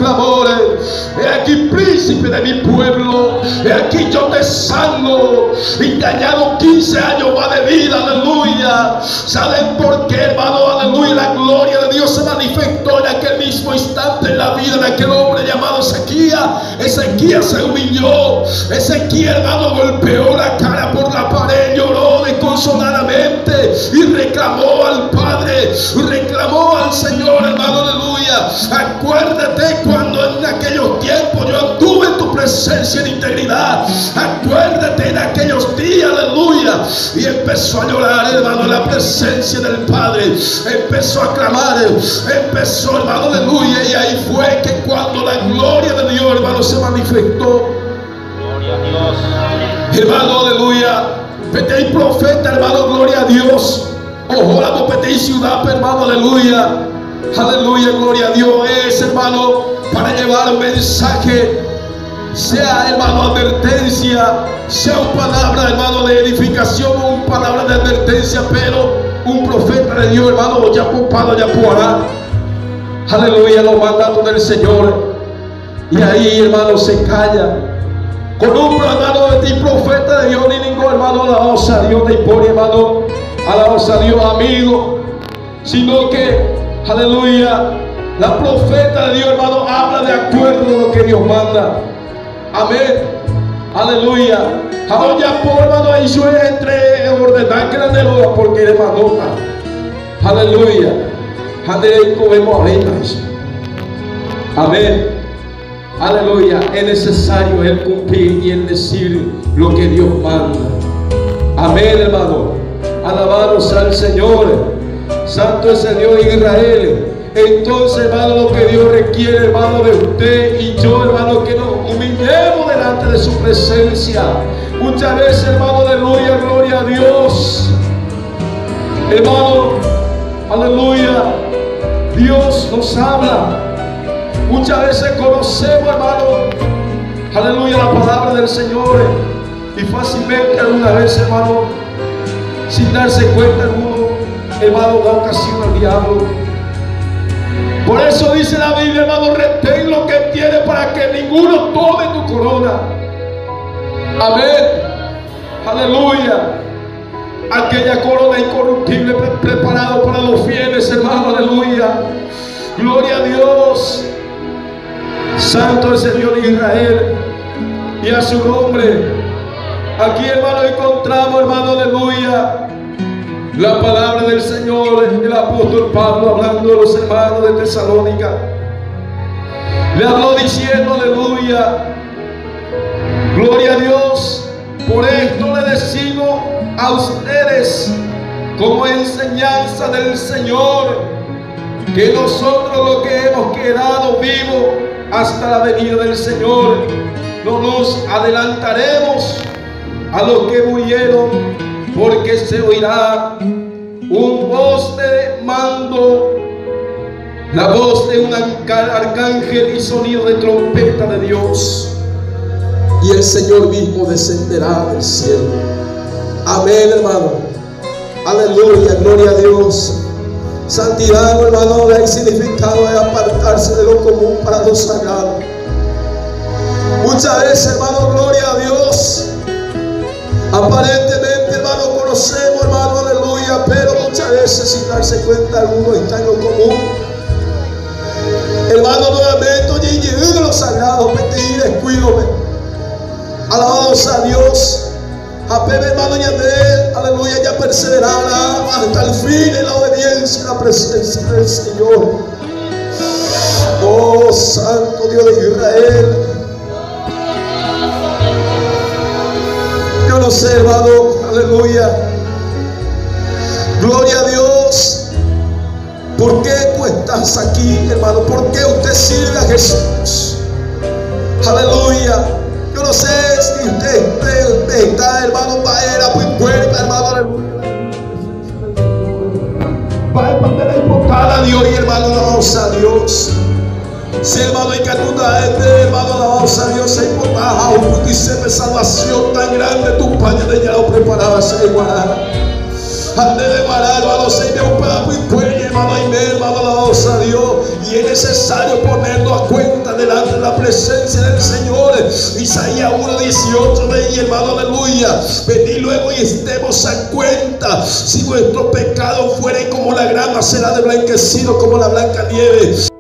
tu clamor. He aquí, príncipe de mi pueblo, he aquí yo te salvo y te añado 15 años más de vida, aleluya. ¿Saben por qué, hermano? Aleluya. La gloria de Dios se manifestó en aquel mismo instante en la vida de aquel hombre llamado Ezequías. Ezequías se humilló. Ezequías, hermano, golpeó la cara por la pared, lloró desconsoladamente y reclamó al Padre, reclamó al Señor, hermano, aleluya. Acuérdate cuando en aquellos tiempos yo anduve en tu presencia en integridad. Acuérdate en aquellos días, aleluya. Y empezó a llorar, hermano, en la presencia del Padre. Empezó a clamar, empezó, hermano, aleluya. Y ahí fue que cuando la gloria de Dios, hermano, se manifestó. Gloria a Dios. Hermano, aleluya. Peteí profeta, hermano, gloria a Dios. Ojo, peteí ciudad, hermano, aleluya. Aleluya, gloria a Dios. Es, hermano, para llevar un mensaje, sea, hermano, advertencia, sea una palabra, hermano, de edificación o una palabra de advertencia, pero un profeta de Dios, hermano, ya popado, ya puará. Aleluya, los mandatos del Señor. Y ahí, hermano, se calla. Con un hermano de ti, profeta de Dios, ni ningún hermano, alabanza a Dios, de pone, hermano, alabanza a Dios, amigo, sino que, aleluya, la profeta de Dios, hermano, habla de acuerdo a lo que Dios manda. Amén. Aleluya. Ahora ya por hermano, ahí yo entre ordenar que la de porque hermano. Aleluya. Amén. Aleluya. Es necesario el cumplir y el decir lo que Dios manda. Amén, hermano. Alabados al Señor. Santo es el Dios de Israel. Entonces, hermano, lo que Dios requiere, hermano, de usted y yo, hermano, que nos humillemos delante de su presencia. Muchas veces, hermano, aleluya, gloria a Dios. Hermano, aleluya, Dios nos habla. Muchas veces conocemos, hermano, aleluya, la palabra del Señor. Y fácilmente alguna vez, hermano, sin darse cuenta alguno, hermano, da ocasión al diablo. Por eso dice la Biblia, hermano, retén lo que tiene para que ninguno tome tu corona. Amén. Aleluya. Aquella corona incorruptible preparada para los fieles, hermano, aleluya. Gloria a Dios. Santo es el Dios de Israel. Y a su nombre. Aquí, hermano, encontramos, hermano, aleluya, la palabra del Señor, el apóstol Pablo hablando a los hermanos de Tesalónica. Le habló diciendo, aleluya, gloria a Dios. Por esto le decimos a ustedes, como enseñanza del Señor, que nosotros los que hemos quedado vivos hasta la venida del Señor, no nos adelantaremos a los que murieron, porque se oirá un voz de mando, la voz de un arcángel y sonido de trompeta de Dios, y el Señor mismo descenderá del cielo. Amén, hermano. Aleluya, gloria a Dios. Santidad, hermano, el significado es apartarse de lo común para lo sagrado. Muchas veces, hermano, gloria a Dios. Aparentemente, hermano, conocemos, hermano, aleluya, pero muchas veces sin darse cuenta alguno está en lo común. Hermano, nuevamente, oye, y lo sagrado, y descuídome. Alabados a Dios. A Pepe, hermano, y Andrés, aleluya, ya perseverará hasta el fin en la obediencia y la presencia del Señor. Oh, Santo Dios de Israel. Yo no sé, hermano, aleluya. Gloria a Dios. ¿Por qué tú estás aquí, hermano? ¿Por qué usted sirve a Jesús? Aleluya. Yo no sé si usted está, hermano, va muy fuerte, hermano, aleluya. Va a manera invocar a Dios y, hermano, alabamos a Dios. Si, hermano, y que tú hermano, alabamos a Dios, se importa, un salvación tan grande, tu padre de ya lo preparaba, se igualará. Ande de guardar, hermano, se me un muy fuerte, hermano, y hermano, alabamos a Dios. Y es necesario ponerlo a cuenta. delante de la presencia del Señor. Isaías 1:18 veía, hermano, aleluya. Venid luego y estemos a cuenta. Si nuestro pecado fuere como la grama, será de blanquecido como la blanca nieve.